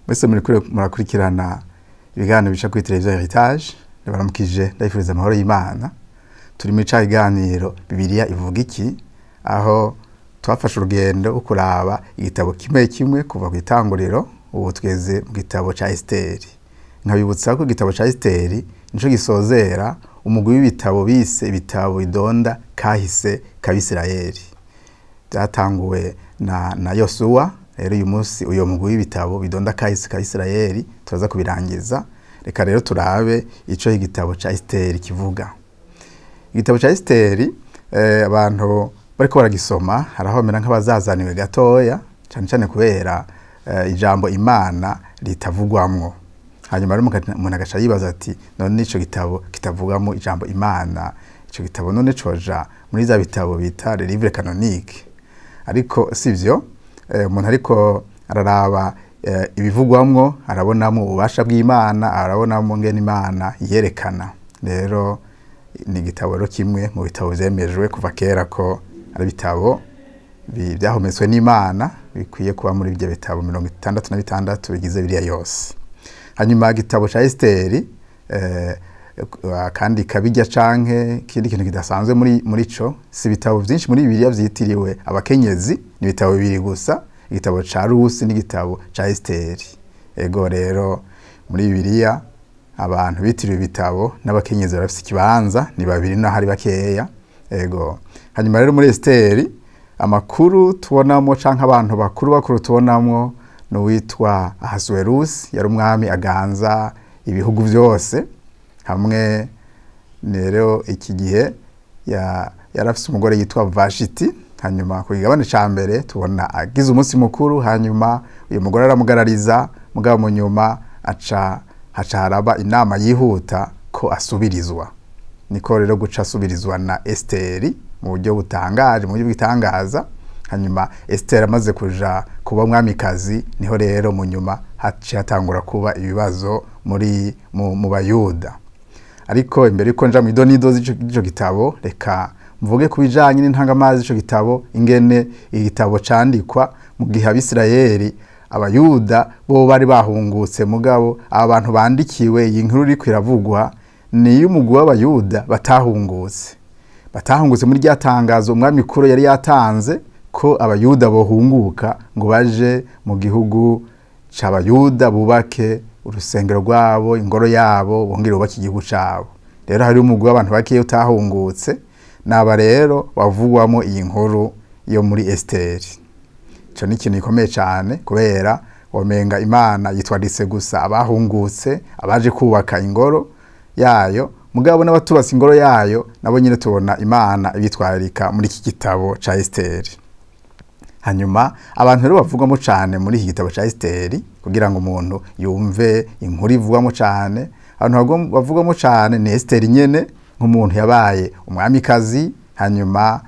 Mwese muriko murakurikirana ibiganiro bica kuri televiziyo Heritage, ndabaramukije, ndabifuriza amahoro y'Imana. Turi muri ca kiganiro Bibiliya ivuga iki, aho twafashe urugendo rwo kuraba igitabo kimwe kimwe kuva kw'itanguriro, ubu tugeze mu gitabo ca Esiteri. Nkabibutsa ko igitabo ca Esiteri nico gisozera umugwi w'ibitabo bise ibitabo bidonda kahise k'Abisirayeli. Vyatanguwe na Yosuwa. Rero uyu munsi uyo mugwi w'ibitabo bidonda kahise k'Abisirayeli turaza kubirangiza. Reka rero turabe ico igitabo ca Esiteri kivuga. Igitabo ca Esiteri, abantu bariko baragisoma harahomera nk'abazazaniwe gatoya, cane cane kubera ijambo Imana ritavugwamwo. Hanyuma rero umuntu agaca yibaza ati none ico gitabo kitavugamo ijambo Imana, ico gitabo none coja muri za bitabo bita les livres canoniques? Ariko sivyo. Umuntu ariko araraba ibivugwamwo arabonamwo ububasha bw'Imana, arabonamwo ngene Imana yerekana. Rero ni igitabo rero kimwe mu bitabo vyemejwe kuva kera ko ari ibitabo vyahometswe n'Imana, bikwiye kuba muri ivyo bitabo 66 bigize Bibiliya yose. Hanyuma igitabo ca Esiteri, kandi kabijya canke kindi kintu kidasanzwe muri co, si ibitabo vyinshi muri Bibiliya vyitiriwe abakenyezi, ni ibitabo bibiri gusa, igitabo ca Rusi n'igitabo ca Esiteri. Ego rero muri Bibiliya abantu bitiriwe ibitabo n'abakenyezi barafise ikibanza, ni babiri naho ari bakeya. Ego hanyuma rero muri Esiteri amakuru tubonamwo canke abantu bakuru bakuru tubonamwo n'uwitwa Ahasuwerusi, yari umwami aganza ibihugu vyose. Hamwe rero iki gihe yarafise umugore yitwa Vashiti. Hanyuma ku kigabane ca mbere tubona agize umunsi mukuru, hanyuma uyu mugore aramugarariza, mugabo mu nyuma haca haraba inama yihuta ko asubirizwa. Niko rero guca asubirizwa na Esiteri mu buryo butangaje, mu buryo bw'itangaza. Hanyuma Esiteri amaze kuja kuba umwamikazi, niho rero mu nyuma haciye hatangura kuba ibibazo mu Bayuda. Ariko imbere yuko nja mw'idonido z'ico gitabo, reka mvuge ku bijanye n'intangamazi z'ico gitabo, ingene igitabo candikwa mu gihe Abisirayeli, Abayuda bo bari bahungutse, mugabo aba bantu bandikiwe iyi nkuru iriko iravugwa ni y'umugwi w'Abayuda batahungutse. Batahungutse muri rya tangazo umwami Kuro yari yatanze ko Abayuda bohunguka ngo baje mu gihugu c'Abayuda bubake urusengero rwabo, ingoro yabo, bongere bubake igihugu cabo. Rero hari umugwi w'abantu bakeya utahungutse, naba rero bavugwamo iyi nkuru yo muri Esiteri. Ico ni ikintu gikomeye cane, kubera womenga Imana yitwaritse gusa abahungutse, abaje kubaka ingoro yayo, mugabo n'abatubatse ingoro yayo nabo nyene tubona Imana ibitwararika muri iki gitabo ca Esiteri. Hanyuma abantu rero bavugwamo cane muri iki gitabo ca Esiteri, kugira ngo umuntu yumve inkuru ivugwamo cane, abantu bavugwamo cane ni Esiteri nyene nk'umuntu yabaye umwamikazi, hanyuma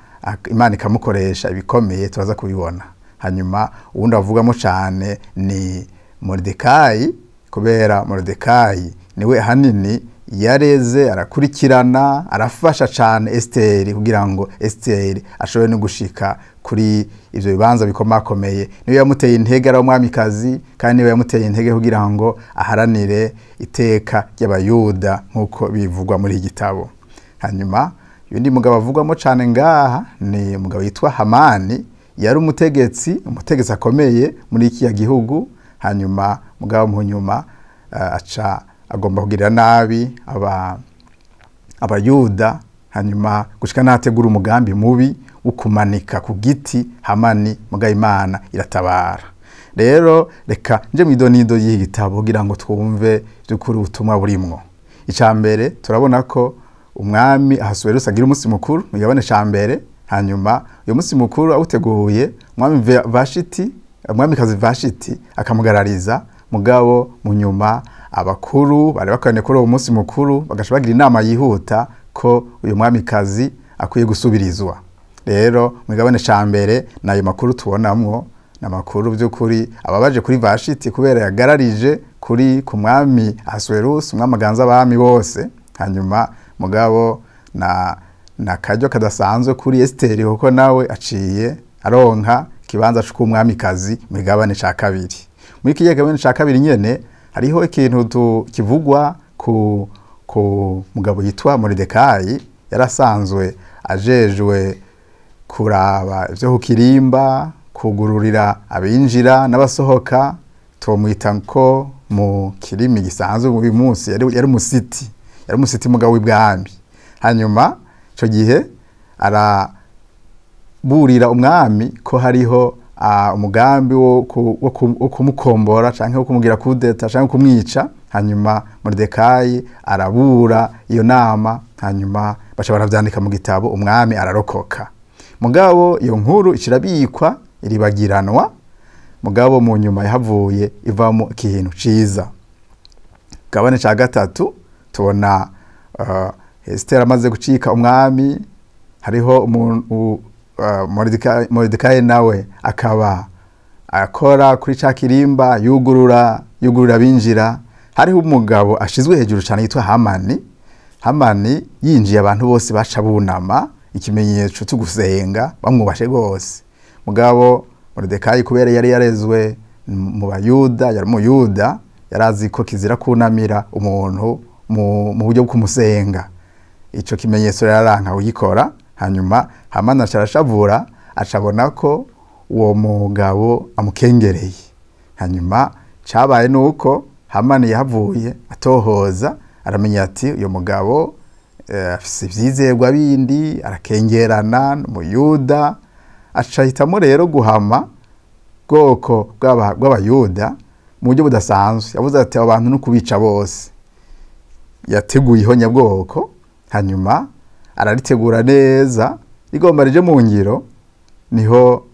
Imana ikamukoresha ibikomeye turaza kubibona. Hanyuma uwundi avugwamo cane ni Moridekayi, kubera Moridekayi niwe ahanini yareze, arakurikirana, arafasha cane Esiteri kugira ngo Esiteri ashobore no gushika kuri ivyo bibanza bikomakomeye. Niwe yamuteye intege ari umwamikazi, kandi niwe yamuteye intege kugira ngo aharanire iteka ry'Abayuda nk'uko bivugwa muri iki gitabo. Hanyuma undi mugabo avugwamo cane ngaha ni umugabo yitwa Hamani, yari umutegetsi akomeye muri iki gihugu. Hanyuma mugabo mu nyuma aca agomba kugirira nabi Abayuda, hanyuma gushika nategura umugambi mubi wo kumanika ku giti Hamani, mugabo Imana iratabara. Rero reka nje mw'idonido y'iki gitabo kugira ngo twumve by'ukuri ubutumwa burimwo. Ica mbere turabona ko umwami Ahasuwerusi agira umunsi mukuru mu gabane ca mbere. Hanyuma uyo munsi mukuru awuteguye umwami Vashiti, umwamikazi Vashiti akamugarariza, mugabo mu nyuma abakuru bari bakoraniye kuri uwo munsi mukuru bagaca bagira inama yihuta ko uyu mwamikazi akwiye gusubirizwa. Rero mu gabane ca mbere nayo makuru tubonamwo n'amakuru by'ukuri ababaje kuri Vashiti kubera yagararije kuri ku mwami Ahasuwerusi, umwami aganza abami bose. Hanyuma mugabo na karyo kadasanzwe kuri Esiteri, kuko nawe aciye aronka kibanza c'umwamikazi mu gabane ca kabiri. Muri iki kigabane ca kabiri nyene hariho ikintu kivugwa ku mugabo yitwa Moridekayi, yarasanzwe ajejwe kuraba ivyo kukirimba, kugururira abinjira n'abasohoka. Tomwita ko mu kirimi gisanzwe uyu munsi yari umusiti, yari umusiti mugabo w'ibwami. Hanyuma ico gihe araburira umwami ko hariho umugambi wo kumukombora canke wo kumugira kudeta canke kumwica. Hanyuma Moridekayi arabura iyo nama, hanyuma baca baravyandika mu gitabo, umwami ararokoka. Mugabo iyo nkuru icirabikwa iribagiranwa, mugabo mu nyuma yahavuye ivamo ikintu ciza. Gabane ca gatatu tubona Esther amaze gucika umwami, hariho Moridekayi nawe akaba akora kuri ca kirimba, yugurura binjira. Hariho umugabo ashizwe hejuru cyane yitwa Hamani. Hamani yinjiye abantu bose baca bunama, ikimenyetso cyo gusenga, bamwubashe gose. Mugabo Moridekayi kubera yari yarezwe mu Bayuda, yari umuyuda, yarazi ko kizira kunamira umuntu mu buryo bwo kumusenga. Ico kimenyetso yaranka uyikora. Hanyuma Hamani acarashavura, acabona ko uwo mugabo amukengereye. Hanyuma cabaye nuko Hamani yahavuye atohoza, aramenya ati uyo mugabo afise ivyizerwa bindi, arakengerana n'umuyuda. Acahitamo rero guhama bwoko bw'abayuda mu buryo budasanzwe. Yavuze ati abo bantu nukubica bose. Yateguye ihonyabwoko, hanyuma araritegura neza, rigomba rije mu ngiro. Niho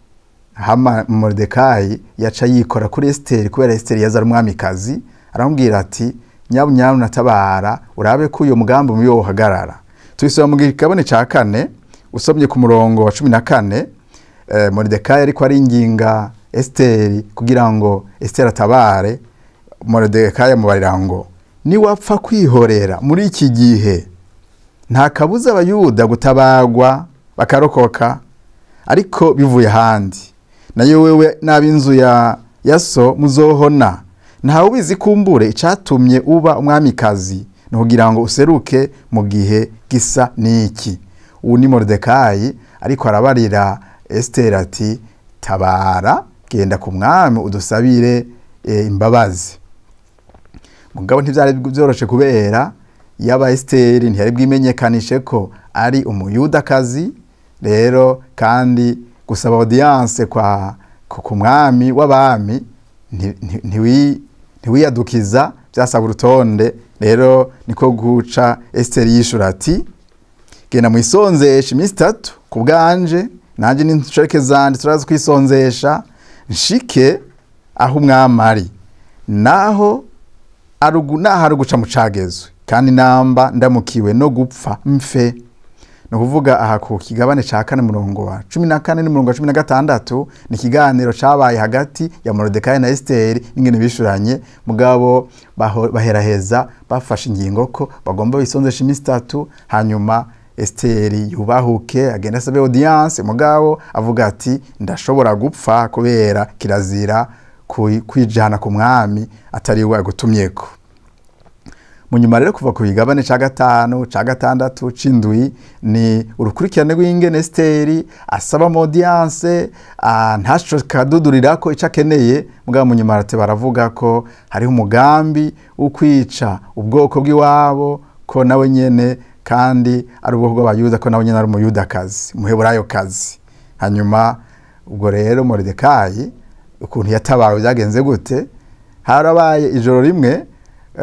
Moridekayi yaca yikora kuri Esteri, kubera Esteri yaza ari umwamikazi. Aramubwira ati nyabu nyabu natabara, urabe ko uyo mugambi mubi wohagarara. Tubisoma mu gikabane ca kane, usomye ku murongo wa 14. Moridekayi ariko aringinga Esteri kugira ngo Esteri atabare. Moridekayi amubarira ngo niwapfa kwihorera muri iki gihe nta kabuza abayuda gutabagwa bakarokoka, ariko bivuye ahandi, nayo wewe n'ab'inzu ya so muzohona. Ntawe ubizi kumbure icatumye uba umwamikazi no kugira ngo useruke mu gihe gisa niki. Ubu ni Moridekayi ariko arabarira Esteri ati tabara, genda ku mwami udusabire imbabazi. Mugabo ntivyari byoroshe kubera yaba Esteri ntiyari bwimenyekanishe ko ari umuyudakazi. Rero kandi gusaba audience kwa ku mwami w'abami ntiwiyadukiza, byasaba urutonde. Rero niko guca Esteri yishura ati genda mwisonzesha iminsi itatu ku bwanje, nanje n'inshoreke zanje turazi kwisonzesha, nshike aho umwami ari, naho ari guca mu cagezwe, kandi namba ndamukiwe no gupfa mfe. No kuvuga aha ku kigabane ca kane murongo wa 14 n'umurongo wa 16 ni ikiganiro cabaye hagati ya Moridekayi na Esteri ingene bishuranye. Mugabo baheraheza bafashe ingingo ko bagomba bisonzesha iminsi itatu, hanyuma Esteri yubahuke agenda asabe audience. Mugabo avuga ati ndashobora gupfa kubera kirazira kwijana ku mwami atari we agutumyeko. Munyuma rero kuva ku bigabane ca gatanu ca gatandatu c'indwi ni urukurikirane rw'ingene Esteri asaba audience, ntaco kadudurirako ico akeneye. Mugabo munyuma arate baravuga ko hariho umugambi wo kwica ubwoko bw'iwabo, ko nawe nyene kandi ari ubwoko bw'abayuda, ko nawe nyene ari umuyudakazi, umuheburayokazi. Hanyuma ubwo rero Moridekayi ukuntu yatabawe byagenze gute? Harabaye ijoro rimwe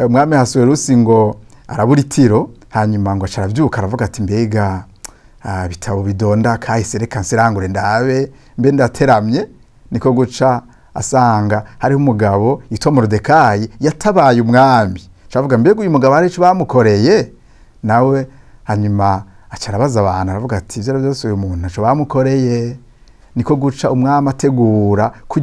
umwami Ahasuwerusi ngo arabura itiro, hanyuma ngo acaravyuka aravuga ati mbega bitabo bidonda kahise, reka nsirangure ndabe mbe ndateramye. Niko guca asanga hariho umugabo yitwa Moridekayi yatabaye umwami. Acavuga mbega uyu mugabo hari ico bamukoreye nawe? Hanyuma acarabaza abantu aravuga ati ivyo byose uyu muntu ntaco bamukoreye. Niko guca umwami ategura ko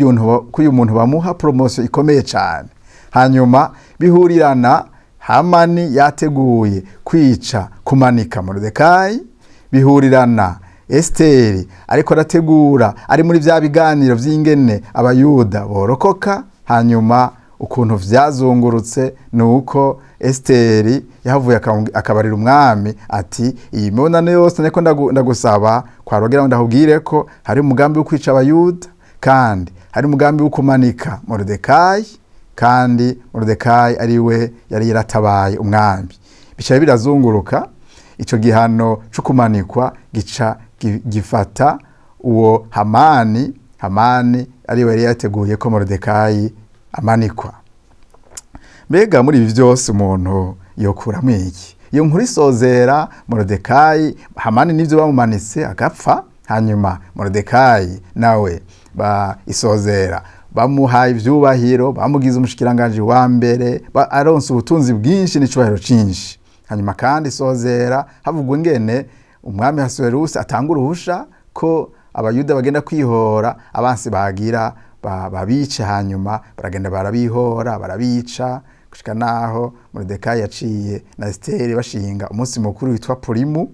uyu muntu bamuha promotion ikomeye cyane. Hanyuma bihurirana Hamani yateguye kwica kumanika Moridekayi, bihurirana Esteri ariko arategura ari muri vya biganiro vy'ingene abayuda borokoka. Hanyuma ukuntu vyazungurutse nuko Esteri yahavuye akabarira umwami ati iyi mibonano yose niko ndagusaba kwarogira ndahubwire ko hari umugambi wo kwica abayuda, kandi hari umugambi wo kumanika Moridekayi, kandi Moridekayi ari we yari yaratabaye umwami. Bicaye birazunguruka, ico gihano cyo kumanikwa gica gifata uwo Hamani. Hamani ari we yari yateguye ko Moridekayi amanikwa. Mbega muri ibi byose umuntu yokuramo iki? Iyo nkuru isozera Moridekayi, Hamani nivyo bamumanitse agapfa, hanyuma Moridekayi nawe ba isozera bamuhaye ivyubahiro, bamugize umushikiranganje wa mbere, aronse ubutunzi bwinshi n'icubahiro cinshi. Hanyuma kandi isozera havugwa ingene umwami Ahasuwerusi atanga uruhusha ko abayuda bagenda kwihora abansi bagira babice, hanyuma baragenda barabihora barabica gushika naho Moridekayi yaciye na Esteri bashinga umunsi mukuru witwa Purimu,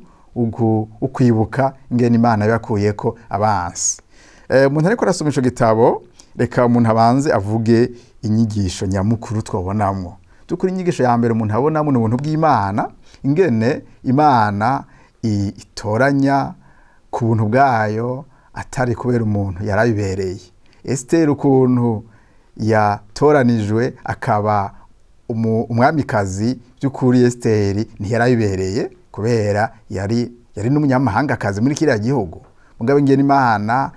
ukwibuka ingene Imana yakuyeko abansi. Umuntu ariko arasoma ico gitabo, reka umuntu abanze avuge inyigisho nyamukuru twabonamwo. Dukuri inyigisho ya mbere umuntu abonamwo ni ubuntu bw'Imana, ingene Imana itoranya ku buntu bwayo atari kubera umuntu yarabibereye. Esteri ukuntu yatoranijwe akaba umwamikazi, by'ukuri Esteri ntiyarabibereye kubera yari n'umunyamahangakazi muri kiriya gihugu. Mugabo ingene Imana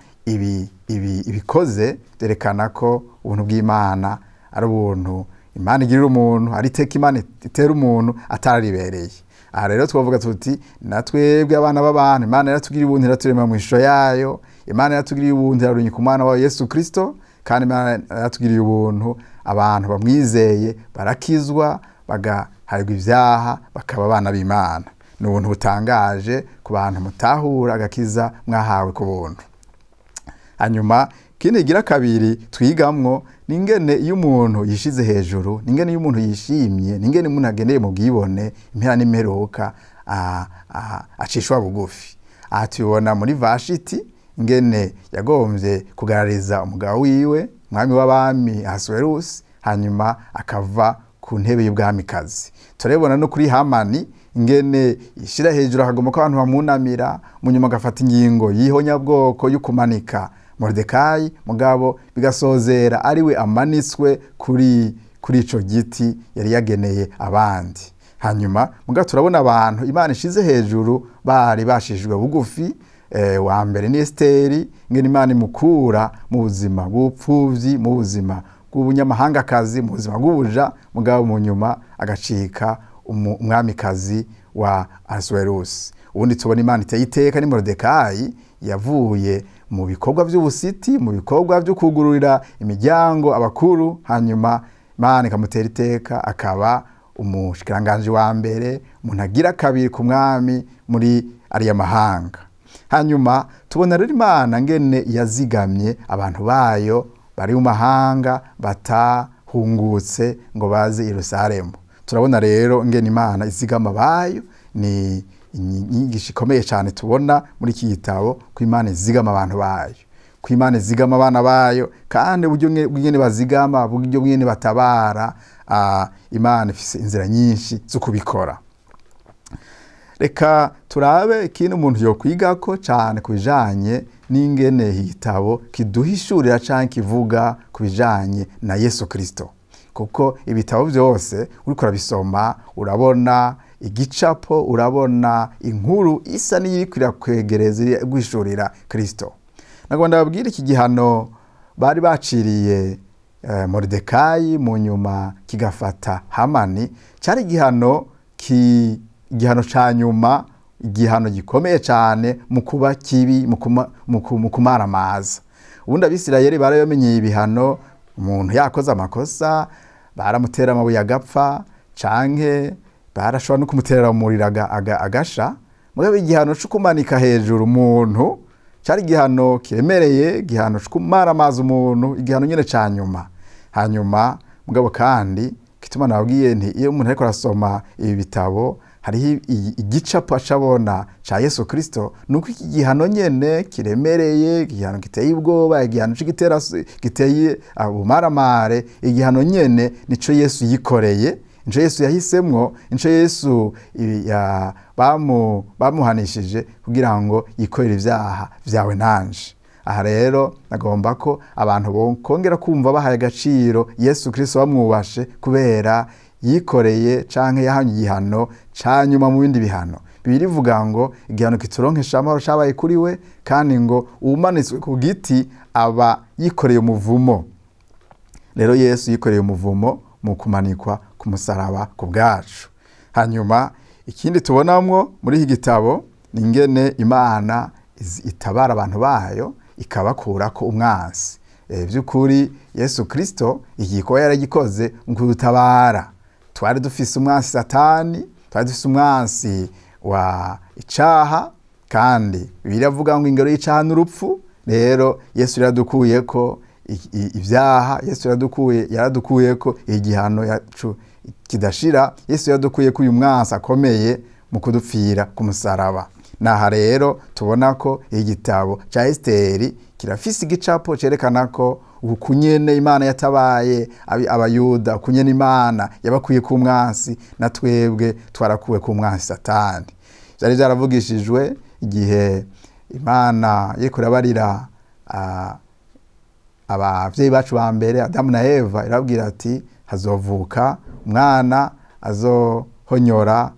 ibikoze byerekana ko ubuntu bw'Imana ari ubuntu Imana igirira umuntu, ari iteka Imana itera umuntu atararibereye. Aha rero twavuga tuti natwebwe abana b'abantu Imana yaratugiriye ubuntu, iraturema mu ishusho yayo, Imana yaratugiriye ubuntu irarungika umwana wayo Yesu Kristo, kandi Imana yaratugiriye ubuntu abantu bamwizeye barakizwa, bagaharirwa ibyaha, bakaba abana b'Imana. Ni ubuntu butangaje ku bantu mutahura agakiza mwahawe ku buntu. Hanyuma ikindi gira kabiri twigamwo ni ingene iyo umuntu yishize hejuru, ni ingene iyo umuntu yishimye, ni ingene umuntu agendeye mu bwibone, impera n'imperuka acishwa bugufi. Aha tubibona muri Vashiti ingene yagombye kugarariza umugabo wiwe umwami w'abami Ahasuwerusi, hanyuma akava ku ntebe y'ubwamikazi. Turabibona no kuri Hamani ingene yishira hejuru akagomba ko abantu bamunamira, munyuma agafata ingingo y'ihonyabwoko yo kumanika Moridekayi, mugabo bigasozera ariwe amanitswe kuri ico giti yari yageneye abandi. Hanyuma mugabo turabona abantu Imana ishize hejuru bari bashijwe bugufi. Wa mbere ni Esteri, ingene Imana imukura mu buzima bw'ubupfuvyi, mu buzima bw'ubunyamahangakazi, mu buzima bw'ubuja, mugabo mu nyuma agacika umwamikazi wa Ahasuwerusi. Ubundi tubona Imana iteye iteka ni Moridekayi yavuye mu bikorwa by'ubusiti, mu bikorwa byo kugururira imiryango abakuru, hanyuma Imana ikamutera iteka akaba umushikiranganje wa mbere, umuntu agira kabiri ku mwami muri ariya mahanga. Hanyuma tubona rero Imana ngene yazigamye abantu bayo bari mu mahanga batahungutse ngo baze Yerusalemu. Turabona rero ngene Imana izigama bayo, ni inyigisho ikomeye cyane tubona muri iki gitabo, ko Imana izigama abantu bayo, ko Imana izigama abana bayo, kandi uburyo bw'ingene bazigama, uburyo bw'ingene batabara, Imana ifise inzira nyinshi zo kubikora. Reka turabe ikintu umuntu yokwigako cyane kubijanye n'ingene igitabo kiduhishurira canke kivuga kubijanye na Yesu Kristo. Kuko ibitabo byose uriko urabisoma urabona igicapo, urabona inkuru isa n'iyiriko kwegereza guhishurira Kristo. Nagomba ndababwira iki gihano bari baciriye Moridekayi mu nyuma kigafata Hamani, cyari igihano igihano ca nyuma, igihano gikomeye cyane mu kuba kibi, mu kumaramaza. Ubundi Abisirayeli barabamenyeye ibihano, umuntu yakoze amakosa baramutera amabuye agapfa, canke barashobora no kumuterera umuriro agasha. Mugabo igihano cyo kumanika hejuru umuntu cyari igihano kiremereye, igihano cyo kumaramaza umuntu, igihano nyene ca nyuma. Hanyuma mugabo kandi kituma nabwiye nti iyo umuntu ariko arasoma ibi bitabo hariho igicapo acabona ca Yesu Kristo, nuko iki gihano nyene kiremereye, igihano giteye ubwoba, igihano giteye ubumaramare, igihano nyene nico Yesu yikoreye, nico Yesu yahisemwo, nico Yesu bamuhanishije kugira ngo yikorere ivyaha vyawe nanje. Aha rero nagomba ko abantu bokongera kumva bahaye agaciro Yesu Kristo bamwubashe kubera yikoreye canke yahanye igihano ca nyuma mu bindi bihano. Bibiliya ivuga ngo igihano kituronkesha amahoro cabaye kuri we, kandi ngo uwumanitswe ku giti aba yikoreye umuvumo. Rero Yesu yikoreye umuvumo mu kumanikwa ku musaraba ku bwacu. Hanyuma ikindi tubonamwo muri iki gitabo ni ingene Imana itabara abantu bayo ikabakurako umwansi. Vy'ukuri Yesu Kristo igikorwa yaragikoze mu kudutabara. Twari dufise umwansi Satani, twari dufise umwansi wa icaha, kandi Bibiliya ivuga ngo ingero y'icaha n'urupfu. Rero Yesu yaradukuyeko ivyaha, Yesu yaradukuyeko igihano yacu kidashira, Yesu yaradukuyeko uyu mwansi akomeye mu kudupfira ku musaraba. Naha rero tubona ko igitabo ca Esiteri kirafise igicapo cerekana ko ukunyene Imana yatabaye abayuda, ukunyene Imana yabakuye ku mwansi, na twebwe twarakuwe ku mwansi Satani. Vyari vyaravugishijwe igihe Imana yeriko irabarira abavyeyi bacu ba mbere Adamu na Eva, irababwira ati hazovuka umwana azohonyora,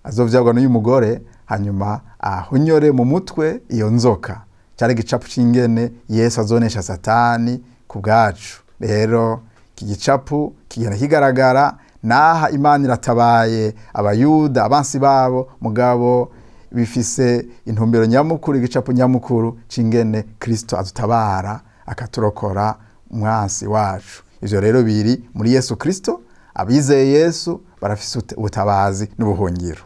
azovyagwa n'uyu mugore, hanyuma ahonyore mu mutwe iyo nzoka. Cyari igicapo c'ingene Yesu azonesha Satani ku bwacu. Rero iki gicapo kigenda kigaragara naha Imana iratabaye abayuda abansi babo, mugabo bifise intumbero nyamukuru, igicapo nyamukuru c'ingene Kristo adutabara akaturokora umwansi wacu. Ivyo rero biri muri Yesu Kristo. Abizeye Yesu barafise ubutabazi n'ubuhungiro.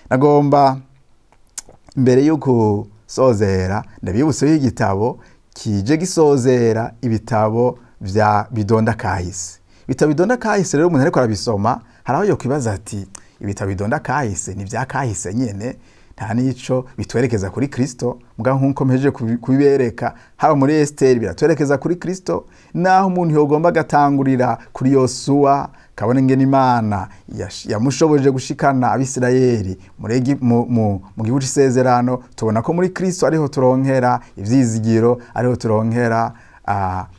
Nagomba mbere yuko sozera ndabibutse igitabo kije gisozera ibitabo vya bidonda kahise. Ibitabo bidonda kahise rero umuntu ariko arabisoma haraho yo kwibaza ati ibitabo bidonda kahise ni vya kahise nyene, nta nico bitwerekeza kuri Kristo. Muga nkuko mpejeje kubibereka haba muri Esther biratwerekeza kuri Kristo, naho umuntu yogomba agatangurira kuri Yosuwa kabone ngene Imana yamushoboje gushikana Abisirayeli mu gihugu c'isezerano. Tubona ko muri Kristo ariho turonkera ivyizigiro, ariho turonkera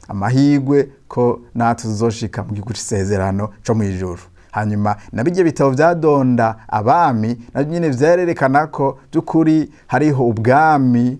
amahigwe ko natwe tuzoshika mu gihugu c'isezerano co mw'ijuru. Hanyuma nabijye bitabo vyadonda abami nabyo nyene vyarerekana ko by'ukuri hariho ubwami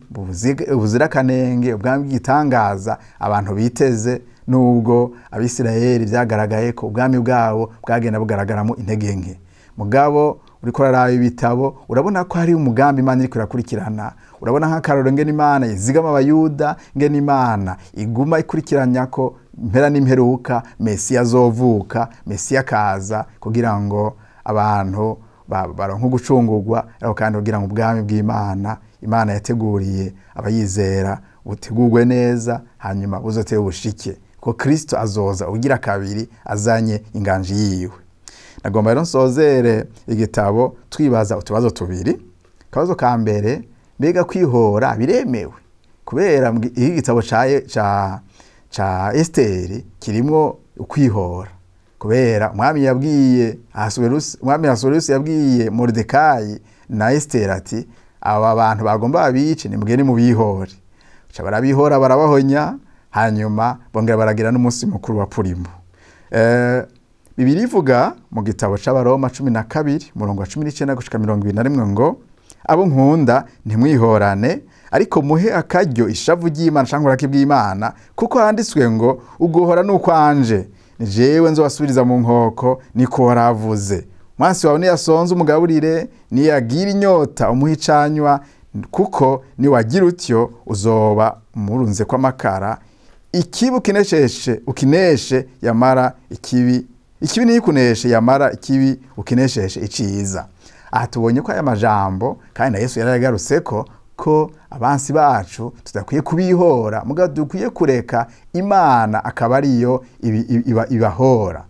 ubuzirakanenge, ubwami bw'igitangaza abantu biteze, nubwo Abisirayeli vyagaragaye ko ubwami bwabo bwagenda bugaragaramo intege nke. Mugabo uriko uraraba ibitabo urabona ko hari umugambi Imana iriko irakurikirana. Urabona nk'akarorero ngene Imana izigama abayuda, ngene Imana iguma ikurikiranya ko mpera n'imperuka Mesiya azovuka, Mesiya akaza kugira ngo abantu baronke gucungurwa, ariko kandi kugira ngo ubwami bw'Imana Imana yateguriye abayizera butegurwe neza, hanyuma buzotere ubushike ko Kristo azoza ugira kabiri azanye inganji yiwe. Nagomba rero nsozere igitabo twibaza utubazo tubiri. Akabazo ka mbere, mbega kwihora biremewe? Kubera igitabo ca Esteri kirimwo ukwihora, kubera umwami yabwiye Ahasuwerusi, umwami Ahasuwerusi yabwiye Moridekayi na Esteri ati aba bantu bagomba babice nimugende mubihore. Ca barabihora barabahonya, hanyuma bongera baragira n'umunsi mukuru wa Purimu. Bibiliya ivuga mu gitabo c'Abaroma 12 murongo wa 19 gushika 21 ngo abo nkunda ntimwihorane, ariko muhe akaryo ishavu ry'Imana canke uburake bw'Imana, kuko handitswe ngo uguhora n'ukwanje, ni jewe nzobasubiriza mu nkoko, niko waravuze. Umwansi wawe niyasonza umugaburire, niyagira inyota umuhe icanywa, kuko niwagira utyo uzoba umurunze kw'amakara. Ikibi ukinesheshe ukineshe yamara ikibi, ikibi nikuneshe yamara ikibi ukinesheshe iciza. Aha tubonye ko aya majambo kandi na Yesu yarayagarutseko ko abansi bacu tudakwiye kubihora, mugabo dukwiye kureka Imana akaba ariyo ibahora.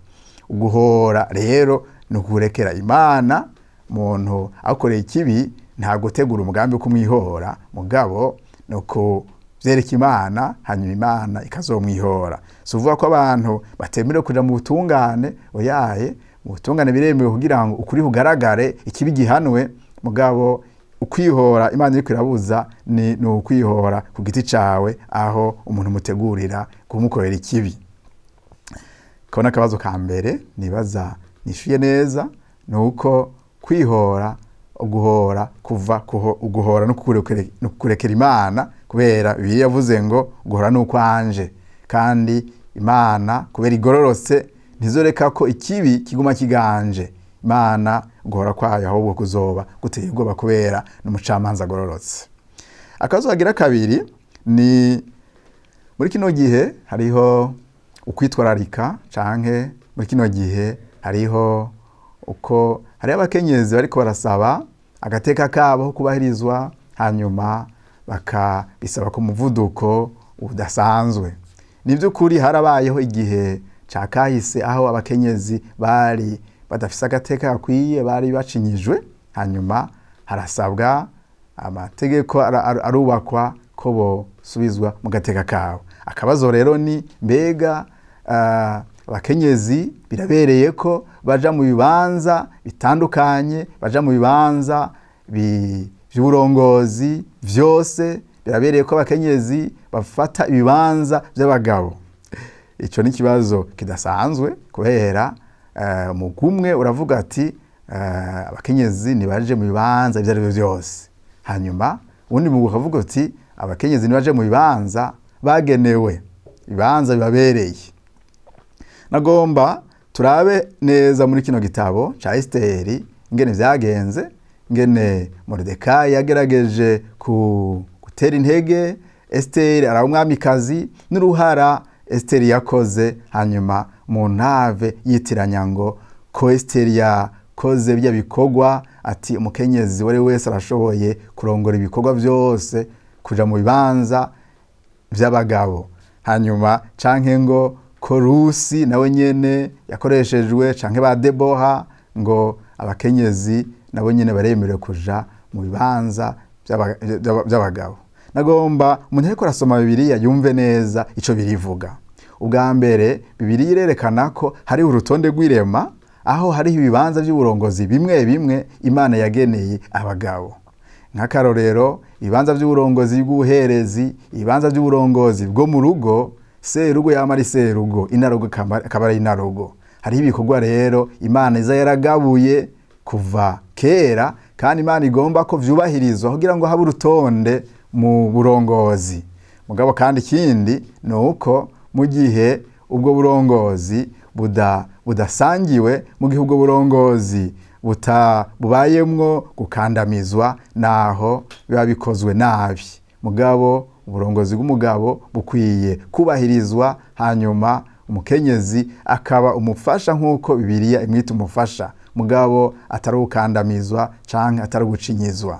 Uguhora rero ni ukurekera Imana Umuntu akoreye ikibi nta gutegura umugambi wo kumwihora, mugabo nuko vyereka Imana, hanyuma Imana ikazomwihora. Si uvuga ko abantu batemerewe kuja mu butungane, oyaye, mu butungane biremewe kugira ngo ukuri kugaragare, ikibi gihanwe, mugabo ukwihora Imana iriko irabuza ni ukwihora ku giti cawe, aho umuntu mutegurira kumukorera ikibi. Kona akabazo ka mbere nibaza nishuye neza, nuko kwihora, uguhora kuva kuho, uguhora no kurekera Imana, kubera Bibiliya yavuze ngo guhora nukwanje, kandi Imana kubera igororotse ntizoreka ko ikibi kiguma kiganje. Imana guhora kwayo ahubwo kuzoba guteye ubwoba kubera n'umucamanza agororotse. Akabazo kagira kabiri ni muri kino gihe hariho ukwitwararika, canke muri kino gihe hariho uko hari abakenyezi bariko barasaba agateka kabo kubahirizwa, hanyuma bakabisaba ku muvuduko udasanzwe. Ni by'ukuri harabayeho igihe ca kahise aho abakenyezi bari badafise agateka gakwiye, bari bacinyijwe, hanyuma harasabwa amategeko arubakwa ko bosubizwa mu gateka kabo. Akabazo rero ni mbega abakenyezi birabereye ko baja mu bibanza bitandukanye, baja mu bibanza by'uburongozi vyose, birabereye ko abakenyezi bafata ibibanza by'abagabo? Ico ni ikibazo kidasanzwe, kubera umugumwe uravuga ati abakenyezi nibaje mu bibanza ibyo ari byo byose, hanyuma undi mugwi ukavuga ati abakenyezi nibaje mu bibanza bagenewe, ibibanza bibabereye. Nagomba turabe neza muri kino gitabo ca Esiteri ingene vyagenze, ingene Moridekayi yagerageje gutera intege Esiteri araba umwamikazi, n'uruhara Esiteri yakoze, hanyuma mu ntave yitiranya ngo ko Esiteri yakoze bya bikorwa, ati umukenyezi wari wese arashoboye kurongora ibikorwa byose, kuja mu bibanza by'abagabo, hanyuma canke ngo ko Rusi nawe nyene yakoreshejwe, canke ba Deboha, ngo abakenyezi nabo nyene baremerewe kuja mu bibanza by'abagabo. Nagomba umuntu ariko arasoma Bibiliya yumve neza ico birivuga. Ubwa mbere Bibiliya irerekana ko hari urutonde rw'irema, aho hari ibibanza by'uburongozi bimwe bimwe Imana yageneye abagabo. Nk'akarorero, ibibanza by'uburongozi bw'ubuherezi, ibibanza by'uburongozi bwo mu rugo, serugo yama ari serugo, inarugo akaba ari inarugo. Hariho ibikorwa rero Imana iza yaragabuye kuva kera, kandi Imana igomba ko vyubahirizwa kugira ngo habe urutonde mu burongozi. Mugabo kandi ikindi ni uko mu gihe ubwo burongozi budasangiwe, mu gihe ubwo burongozi bubayemwo gukandamizwa, naho biba bikozwe nabi. Mugabo uburongozi bw'umugabo bukwiye kubahirizwa, hanyuma umukenyezi akaba umufasha nk'uko Bibiliya imwita umufasha, mugabo atari ukandamizwa canke atari gucinyizwa.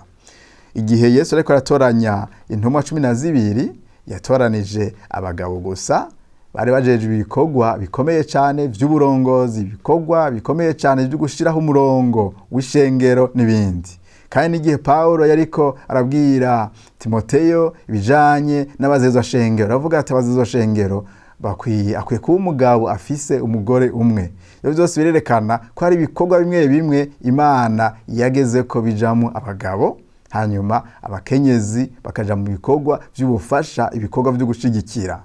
Igihe Yesu ariko aratoranya intumwa 12, yatoranije abagabo gusa bari bajeje ibikorwa bikomeye cyane by'uburongozi, ibikorwa bikomeye cyane byo gushiraho umurongo w'ishengero n'ibindi. Kandi n'igihe Paulo yariko arabwira Timoteyo ibijanye n'abazezwa shengero, aravuga ati abazezwa shengero bakwiye, akwiye kuba umugabo afise umugore umwe. Ibyo byose birerekana ko hari ibikorwa bimwe bimwe Imana yageze ko bijamo abagabo, hanyuma abakenyezi bakaja mu bikorwa by'ubufasha, ibikorwa byo gushigikira.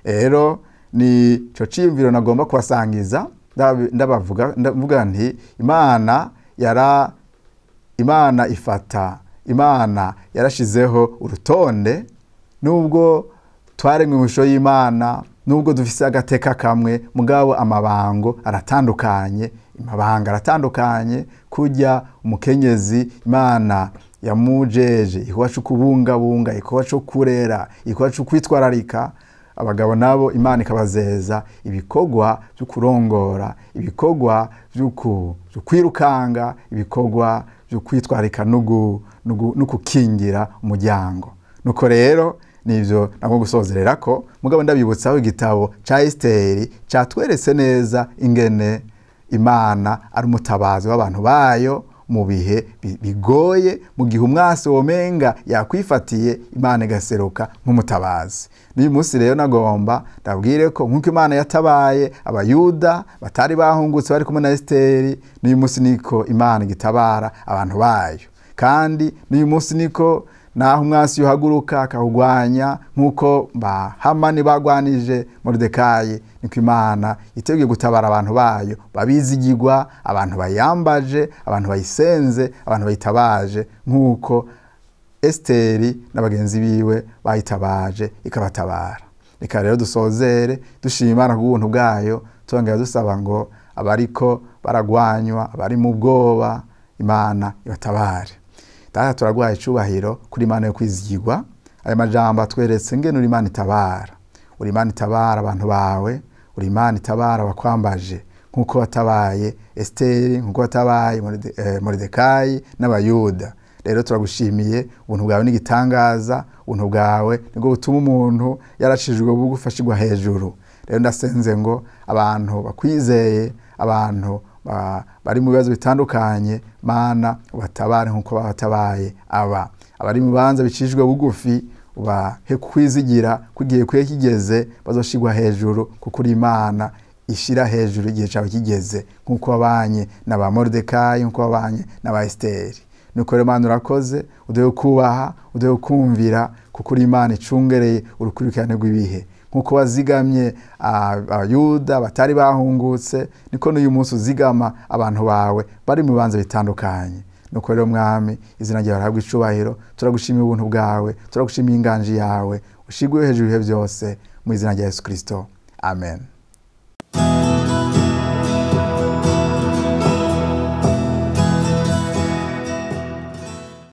Rero ni cyo ciyumviro nagomba kubasangiza, ndabavuga, ndavuga nti Imana yara, Imana ifata, Imana yarashizeho urutonde, nubwo twaremwe mu ishusho y'Imana, nubwo dufise agateka kamwe, mugabo amabango aratandukanye, amabanga aratandukanye. Kujya umukenyezi Imana yamujeje igikorwa cyo kubungabunga, igikorwa cyo kurera, igikorwa cyo kwitwararika, abagabo nabo Imana ikabazeza ibikorwa byo kurongora, ibikorwa byo kwirukanga, ibikorwa byo kwitwararika no kukingira umuryango. Nuko rero nivyo nako gusozerera ko, mugabo ndabibutsaho igitabo ca Esiteri catweretse neza ingene Imana ari umutabazi w'abantu bayo mu bihe bigoye, mu gihe umwasi womenga yakwifatiye, Imana igaseruka nk'umutabazi. N'uyu munsi rero nagomba ndabwire ko nk'uko Imana yatabaye Abayuda batari bahungutse bari kumwe na Esiteri, n'uyu munsi niko Imana igitabara abantu bayo. Kandi n'uyu munsi niko naho umwasi uhaguruka akawugwanya nk'uko ba Hamani bagwanije Moridekayi, niko Imana iteguye gutabara abantu bayo babizigirwa, abantu bayambaje, abantu bayisenze, abantu bayitabaje, nk'uko Esiteri n'abagenzi biwe bayitabaje ikabatabara. Reka rero dusozere dushima Imana ku bw'ubuntu bwayo, twongera dusaba ngo abariko baragwanywa, abari mu bwoba, Imana ibatabare. Data, turaguhaye icubahiro kuri Imana yo kwizigirwa. Aya majambo atweretse ngene uri Imana itabara. Uri Imana itabara abantu bawe, uri Imana itabara abakwambaje, nk'uko watabaye Esiteri, nk'uko watabaye Moridekayi n'Abayuda. Rero turagushimiye, ubuntu bwawe ni igitangaza, ubuntu bwawe nibwo butuma umuntu yaracishijwe bugufi ashirwa hejuru. Rero ndasenze ngo abantu bakwizeye, abantu bari mu bibazo bitandukanye, Mana ubatabare nk'uko babatabaye aba. Abari mu bibanza bicishijwe bugufi ubahe kwizigira ko igihe kwiye kigeze bazoshirwa hejuru, kuko uri Imana ishira hejuru igihe cawe kigeze, nk'uko wabanye na ba Moridekayi, nk'uko wabanye na ba Esiteri. Nuko rero Mana urakoze, uduhe kubaha, uduhe kumvira, kuko uri Imana icungereye urukurikirane rw'ibihe. Nk'uko wazigamye Abayuda batari bahungutse, niko n'uyu munsi uzigama abantu bawe bari mu bibanza bitandukanye. Nuko rero Mwami, izina ryawe rihabwe icubahiro, turagushimiye ubuntu bwawe, turagushimiye inganji yawe, ushigwe hejuru ibihe byose, mu izina rya Yesu Kristo. Amen.